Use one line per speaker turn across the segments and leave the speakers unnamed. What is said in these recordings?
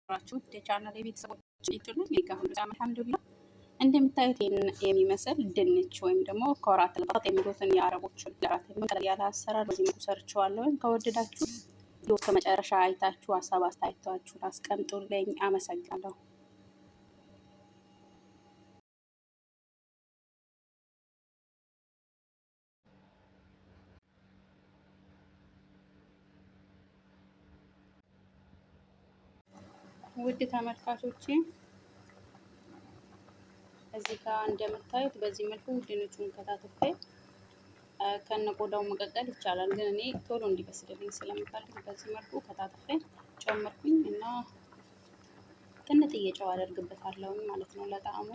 የተከበራችሁ የቻናል የቤተሰቦች አልሐምዱሊላህ። እንደምታዩት የሚመስል ድንች ወይም ደግሞ ኮራት ለጣጥ የሚሉትን የአረቦችን ለራት ያለ አሰራር በዚህ መልኩ ሰርቼዋለሁ። ከወደዳችሁ እስከ መጨረሻ አይታችሁ ሀሳብ አስተያየታችሁን አስቀምጡልኝ። አመሰግናለሁ። ውድ ተመልካቾቼ እዚህ ጋር እንደምታዩት በዚህ መልኩ ድንቹን ከታትፌ ከነቆዳው መቀቀል ይቻላል። ግን እኔ ቶሎ እንዲበስልልኝ ስለምፈልግ በዚህ መልኩ ከታትፌ ጨመርኩኝ እና ጥንጥዬ ጨው አደርግበታለሁ ማለት ነው ለጣዕሙ።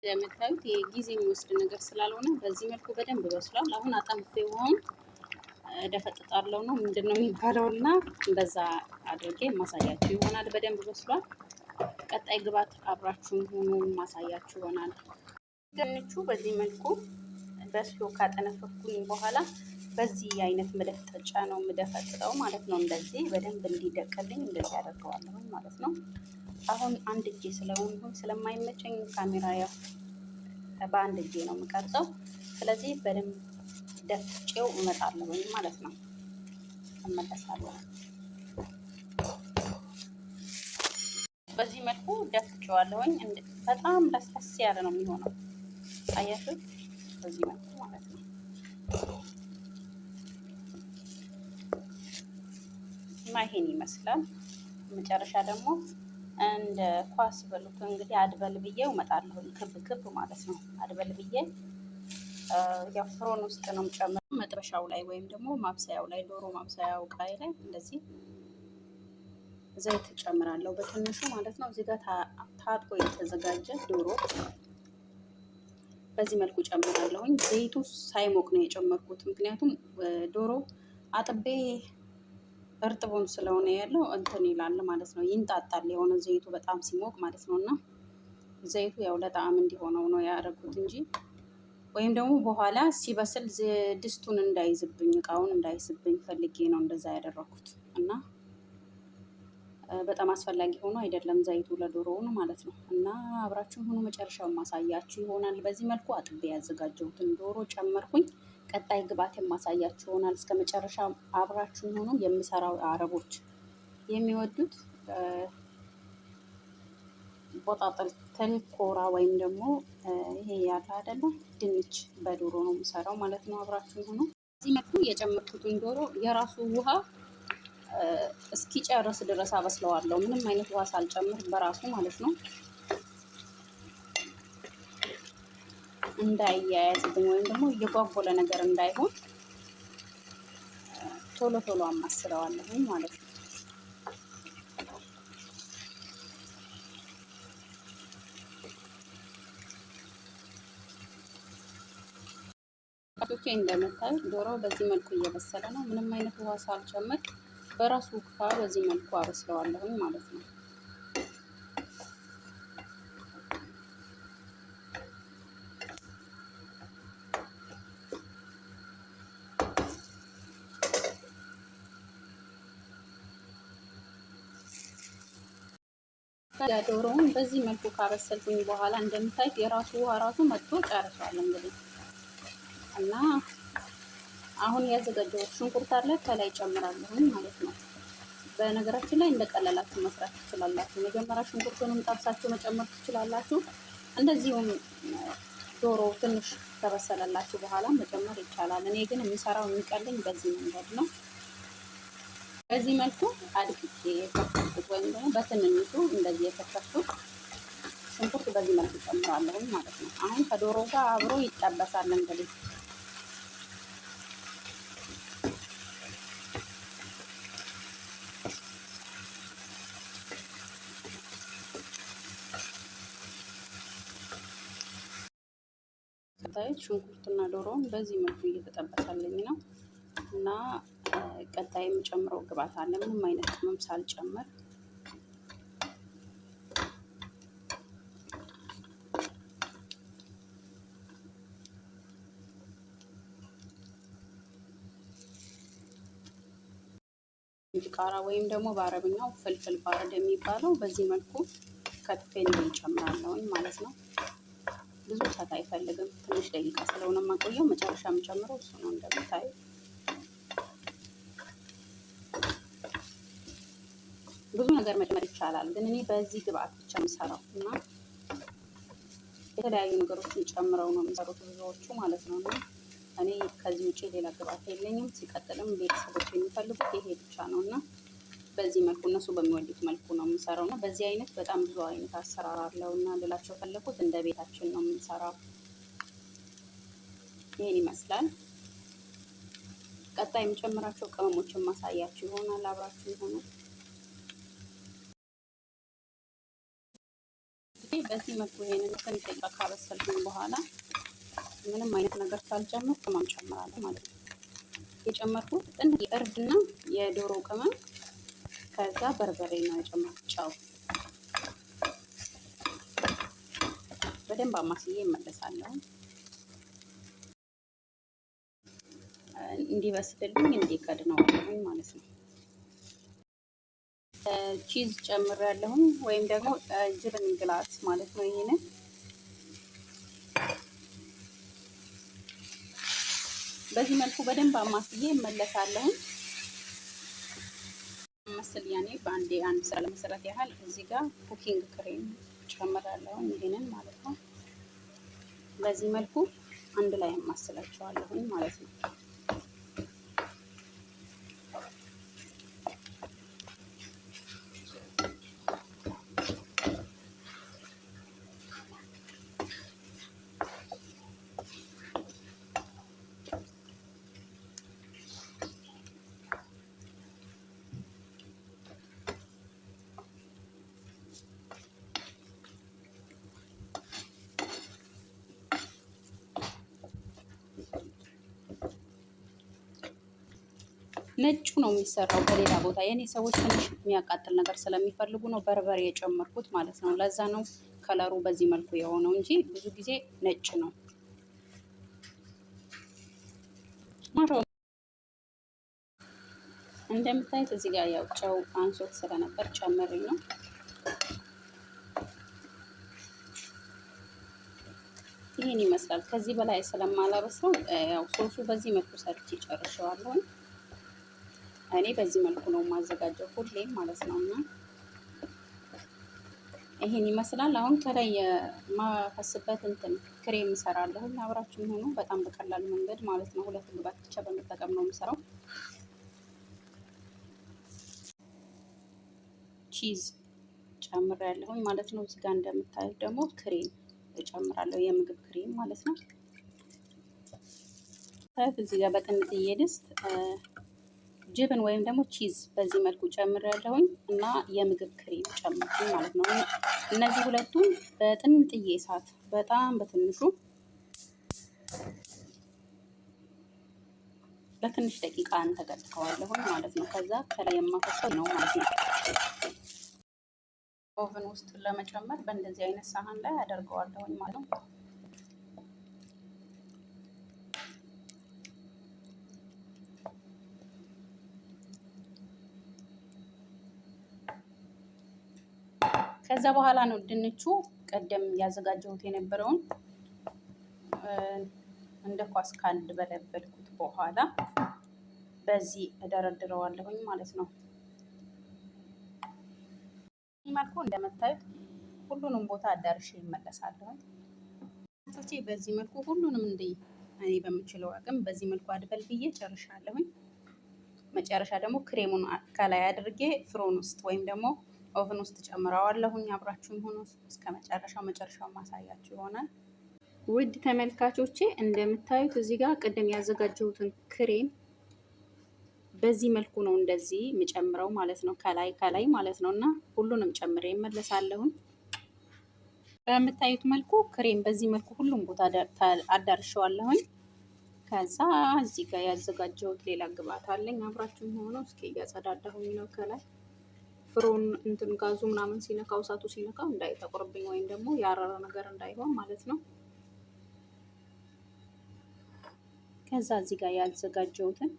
እንደምታዩት ጊዜ የሚወስድ ነገር ስላልሆነ በዚህ መልኩ በደንብ በስሏል። አሁን አጠንፌ ውሃውን ደፈጥጣለሁ ነው ምንድን ነው የሚባለው፣ እና በዛ አድርጌ ማሳያችሁ ይሆናል። በደንብ በስሏል። ቀጣይ ግብዓት አብራችሁን ሁኑ፣ ማሳያችሁ ይሆናል። ድንቹ በዚህ መልኩ በስሎ ካጠነፈፍኩኝ በኋላ በዚህ አይነት መደፍጠጫ ነው የምደፈጥጠው ማለት ነው። እንደዚህ በደንብ እንዲደቅልኝ እንደዚህ አደርገዋለሁ ማለት ነው። አሁን አንድ እጄ ስለሆንኩኝ ስለማይመቸኝ ካሜራ ያው በአንድ እጄ ነው የምቀርጸው። ስለዚህ በደንብ ደፍጬው እመጣለሁ ማለት ነው። እመለሳለሁ። በዚህ መልኩ ደፍጬዋለሁኝ። በጣም ለስለስ ያለ ነው የሚሆነው። አያችሁት? በዚህ መልኩ ማለት ነው። እና ይሄን ይመስላል። መጨረሻ ደግሞ እንደ ኳስ በሉት እንግዲህ አድበል ብዬው እመጣለሁኝ። ክብ ክብ ማለት ነው። አድበል ብዬ ያው ፍሮን ውስጥ ነው የምጨምረው። መጥበሻው ላይ ወይም ደግሞ ማብሰያው ላይ ዶሮ ማብሰያው እቃ ላይ እንደዚህ ዘይት ጨምራለሁ በትንሹ ማለት ነው። እዚህ ጋር ታጥቦ የተዘጋጀ ዶሮ በዚህ መልኩ ጨምራለሁኝ። ዘይቱ ሳይሞቅ ነው የጨመርኩት፣ ምክንያቱም ዶሮ አጥቤ እርጥቡን ስለሆነ ያለው እንትን ይላል ማለት ነው፣ ይንጣጣል የሆነ ዘይቱ በጣም ሲሞቅ ማለት ነው። እና ዘይቱ ያው ለጣዕም እንዲሆነው ነው ያደረጉት እንጂ ወይም ደግሞ በኋላ ሲበስል ድስቱን እንዳይዝብኝ እቃውን እንዳይዝብኝ ፈልጌ ነው እንደዛ ያደረኩት። እና በጣም አስፈላጊ ሆኖ አይደለም ዘይቱ ለዶሮውን ማለት ነው። እና አብራችሁን ሁኑ፣ መጨረሻውን ማሳያችሁ ይሆናል። በዚህ መልኩ አጥቤ ያዘጋጀሁትን ዶሮ ጨመርኩኝ። ቀጣይ ግብዓት የማሳያችሁ ይሆናል። እስከ መጨረሻ አብራችሁን ሁኑ። የምሰራው አረቦች የሚወዱት ቦጣጥል ኮራ ወይም ደግሞ ይሄ ያለ አይደለ ድንች በዶሮ ነው የምሰራው ማለት ነው። አብራችሁን ሁኑ። በዚህ መልኩ የጨመርኩትን ዶሮ የራሱ ውሃ እስኪጨርስ ድረስ አበስለዋለሁ። ምንም አይነት ውሃ ሳልጨምር በራሱ ማለት ነው፣ እንዳይያያዝብኝ ወይም ደግሞ እየጓጎለ ነገር እንዳይሆን ቶሎ ቶሎ አማስለዋለሁ ማለት ነው። Okay እንደምታዩት ዶሮ በዚህ መልኩ እየበሰለ ነው። ምንም አይነት ውሃ ሳልጨምር በራሱ ውሃ በዚህ መልኩ አበስለዋለሁኝ ማለት ነው። ዶሮውን በዚህ መልኩ ካበሰልኩኝ በኋላ እንደምታዩት የራሱ ውሃ ራሱ መጥቶ ጨርሷል እንግዲህ እና አሁን ያዘጋጀሁት ሽንኩርት አለ ከላይ ጨምራለሁኝ ማለት ነው። በነገራችን ላይ እንደቀለላችሁ መስራት ትችላላችሁ። መጀመሪያ ሽንኩርቱንም ጠብሳችሁ መጨመር ትችላላችሁ። እንደዚሁም ዶሮ ትንሽ ከበሰለላችሁ በኋላ መጨመር ይቻላል። እኔ ግን የምሰራው የሚቀለኝ በዚህ መንገድ ነው። በዚህ መልኩ አድቅቄ የከተፍኩት ወይም ደግሞ በትንንሹ እንደዚህ የከተፍኩት ሽንኩርት በዚህ መልኩ ጨምራለሁኝ ማለት ነው። አሁን ከዶሮ ጋር አብሮ ይጠበሳል እንግዲህ እንደምታዩት ሽንኩርትና ዶሮውን በዚህ መልኩ እየተጠበሰልኝ ነው እና ቀጣይ የምጨምረው ግብዓት አለ። ምንም አይነት ቅመም ሳልጨምር ቃራ ወይም ደግሞ በአረብኛው فلفل بارد የሚባለው በዚህ መልኩ ከትፌ እንጨምራለሁኝ ማለት ነው። ብዙ እሳት አይፈልግም። ትንሽ ደቂቃ ስለሆነ የማቆየው መጨረሻ የምጨምረው እሱ ነው። እንደምታዩ ብዙ ነገር መጨመር ይቻላል፣ ግን እኔ በዚህ ግብአት ብቻ የምሰራው እና የተለያዩ ነገሮችን ጨምረው ነው የሚሰሩት ብዙዎቹ ማለት ነው። እና እኔ ከዚህ ውጭ ሌላ ግብአት የለኝም። ሲቀጥልም ቤተሰቦች የሚፈልጉት ይሄ ብቻ ነው እና በዚህ መልኩ እነሱ በሚወዱት መልኩ ነው የምሰራው እና በዚህ አይነት በጣም ብዙ አይነት አሰራር አለው እና ልላቸው ፈለኩት እንደ ቤታችን ነው የምንሰራው። ይህን ይመስላል። ቀጣይ የምጨምራቸው ቅመሞችን ማሳያችሁ ይሆናል። አብራችሁ ይሆኑ። በዚህ መልኩ ይሄንን ትንሽ ደቂቃ ካበሰልኩኝ በኋላ ምንም አይነት ነገር ሳልጨምር ቅመም ጨምራለሁ ማለት ነው። የጨመርኩት ጥንድ የእርድና የዶሮ ቅመም ከዛ በርበሬ ነው የጨመርኩት። ጨው በደንብ አማስዬ እመለሳለሁ። እንዲበስልልኝ እንዲቀድነዋለሁኝ ማለት ነው። Cheese ጨምሬያለሁኝ ወይም ደግሞ جبن glass ማለት ነው። ይሄንን በዚህ መልኩ በደንብ አማስዬ እመለሳለሁኝ። መስል ያኔ በአንዴ አንድ ስራ ለመሰራት ያህል እዚህ ጋር cooking cream ጨምራለሁኝ ይሄንን ማለት ነው። በዚህ መልኩ አንድ ላይ አማስላቸዋለሁኝ ማለት ነው። ነጩ ነው የሚሰራው በሌላ ቦታ። የኔ ሰዎች ትንሽ የሚያቃጥል ነገር ስለሚፈልጉ ነው በርበሬ የጨመርኩት ማለት ነው። ለዛ ነው ከለሩ በዚህ መልኩ የሆነው እንጂ ብዙ ጊዜ ነጭ ነው። እንደምታዩት እዚህ ጋር ያው ጨው አንሶት ስለነበር ጨምሬ ነው። ይህን ይመስላል። ከዚህ በላይ ስለማላበስለው ያው ሶሱ በዚህ መልኩ ሰርቼ ጨርሼዋለሁ። እኔ በዚህ መልኩ ነው የማዘጋጀው ሁሌም ማለት ነው። እና ይሄን ይመስላል። አሁን ከላይ የማፈስበት እንትን ክሬም እሰራለሁ። አብራችሁ ሆኖ በጣም በቀላሉ መንገድ ማለት ነው። ሁለት ግብአት ብቻ በመጠቀም ነው የምሰራው። Cheese ጨምሬያለሁኝ ማለት ነው። እዚህ ጋር እንደምታዩት ደግሞ ክሬም እጨምራለሁ፣ የምግብ ክሬም ማለት ነው። እዚህ ጋር በጥንጥዬ ድስት جبن ወይም ደግሞ cheese በዚህ መልኩ ጨምሬያለሁኝ እና የምግብ ክሬም ጨምርኩኝ ማለት ነው። እነዚህ ሁለቱን በጥንጥዬ እሳት በጣም በትንሹ ለትንሽ ደቂቃ አንተከትከዋለሁኝ ማለት ነው። ከዛ ከላይ የማፈሰው ነው ማለት ነው። Oven ውስጥ ለመጨመር በእንደዚህ አይነት ሳህን ላይ አደርገዋለሁኝ ማለት ነው። ከዛ በኋላ ነው ድንቹ ቀደም ያዘጋጀሁት የነበረውን እንደ ኳስ ካንበለበልኩት በኋላ በዚህ እደረድረዋለሁኝ ማለት ነው። መልኩ እንደምታዩት ሁሉንም ቦታ አዳርሼ ይመለሳለሁኝ። በዚህ መልኩ ሁሉንም እንደ እኔ በምችለው አቅም በዚህ መልኩ አድበልብዬ ጨርሻለሁኝ። መጨረሻ ደግሞ ክሬሙን ከላይ አድርጌ فرن ውስጥ ወይም ደግሞ oven ውስጥ ጨምረዋለሁኝ። አብራችሁኝ ሆኖ እስከ መጨረሻው መጨረሻው ማሳያችሁ ይሆናል። ውድ ተመልካቾቼ እንደምታዩት እዚህ ጋር ቅድም ያዘጋጀሁትን ክሬም በዚህ መልኩ ነው እንደዚህ የምጨምረው ማለት ነው። ከላይ ከላይ ማለት ነው እና ሁሉንም ጨምሬ እመለሳለሁኝ። በምታዩት መልኩ ክሬም በዚህ መልኩ ሁሉም ቦታ አዳርሸዋለሁኝ። ከዛ እዚህ ጋር ያዘጋጀሁት ሌላ ግብአት አለኝ። አብራችሁኝ ሆኖ እስኪ እያጸዳዳሁኝ ነው ከላይ فرن እንትን ጋዙ ምናምን ሲነካው እሳቱ ሲነካው እንዳይጠቁርብኝ ወይም ደግሞ ያረረ ነገር እንዳይሆን ማለት ነው። ከዛ እዚህ ጋር ያዘጋጀሁትን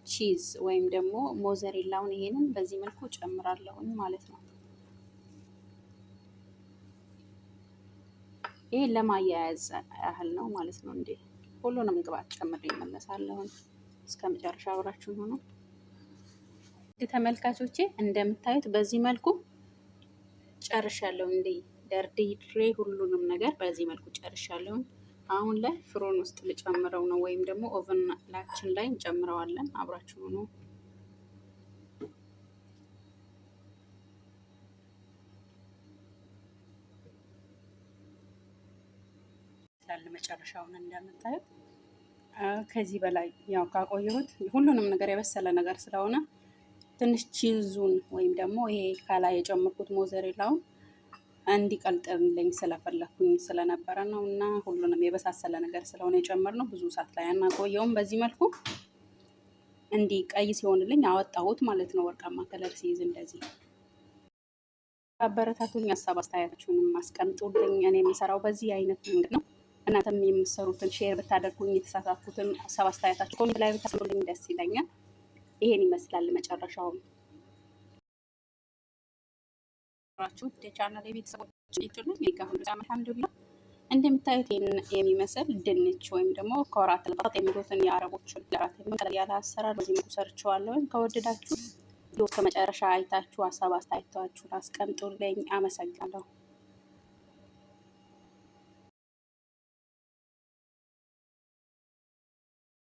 Cheese ወይም ደግሞ ሞዘሬላውን ይሄንን በዚህ መልኩ ጨምራለሁኝ ማለት ነው። ይሄ ለማያያዝ ያህል ነው ማለት ነው። እንዴ ሁሉንም ግብአት ጨምሬ እመለሳለሁኝ። እስከ መጨረሻ አብራችሁን ሆኖ ተመልካቾቼ እንደምታዩት በዚህ መልኩ ጨርሻለሁ። እንዴ ደርድሬ ሁሉንም ነገር በዚህ መልኩ ጨርሻለሁ። አሁን ላይ فرن ውስጥ ልጨምረው ነው ወይም ደግሞ oven ኣችን ላይ እንጨምረዋለን። አብራችሁ ሆኖ መጨረሻውን እንደምታዩት ከዚህ በላይ ያው ካቆየሁት ሁሉንም ነገር የበሰለ ነገር ስለሆነ ትንሽ cheese ኡን ወይም ደግሞ ይሄ ከላይ የጨመርኩት ሞዘሬላውን እንዲቀልጥልኝ ስለፈለኩኝ ስለነበረ ነው። እና ሁሉንም የበሳሰለ ነገር ስለሆነ የጨመርነው ብዙ እሳት ላይ አናቆየውም። በዚህ መልኩ እንዲህ ቀይ ሲሆንልኝ አወጣሁት ማለት ነው። ወርቃማ color ሲይዝ እንደዚህ አበረታቱኝ። ሀሳብ አስተያየታችሁንም አስቀምጡልኝ። እኔ የምሰራው በዚህ አይነት መንገድ ነው። እናንተም የምትሰሩትን share ብታደርጉኝ የተሳሳትኩትን ሀሳብ አስተያየታችሁ comment ላይ ብታስቀምጡልኝ ደስ ይለኛል። ይሄን ይመስላል መጨረሻውም። የቻናል የቤተሰቦች አልሐምዱሊላህ እንደምታዩት የሚመስል ድንች ወይም ደግሞ كرات البطاطا የሚሉትን የአረቦችን ለራት ያለ አሰራር በዚህ መልኩ ሰርቼዋለሁ። ከወደዳችሁ እስከ መጨረሻ አይታችሁ ሀሳብ አስተያየታችሁን አስቀምጡልኝ። አመሰግናለሁ።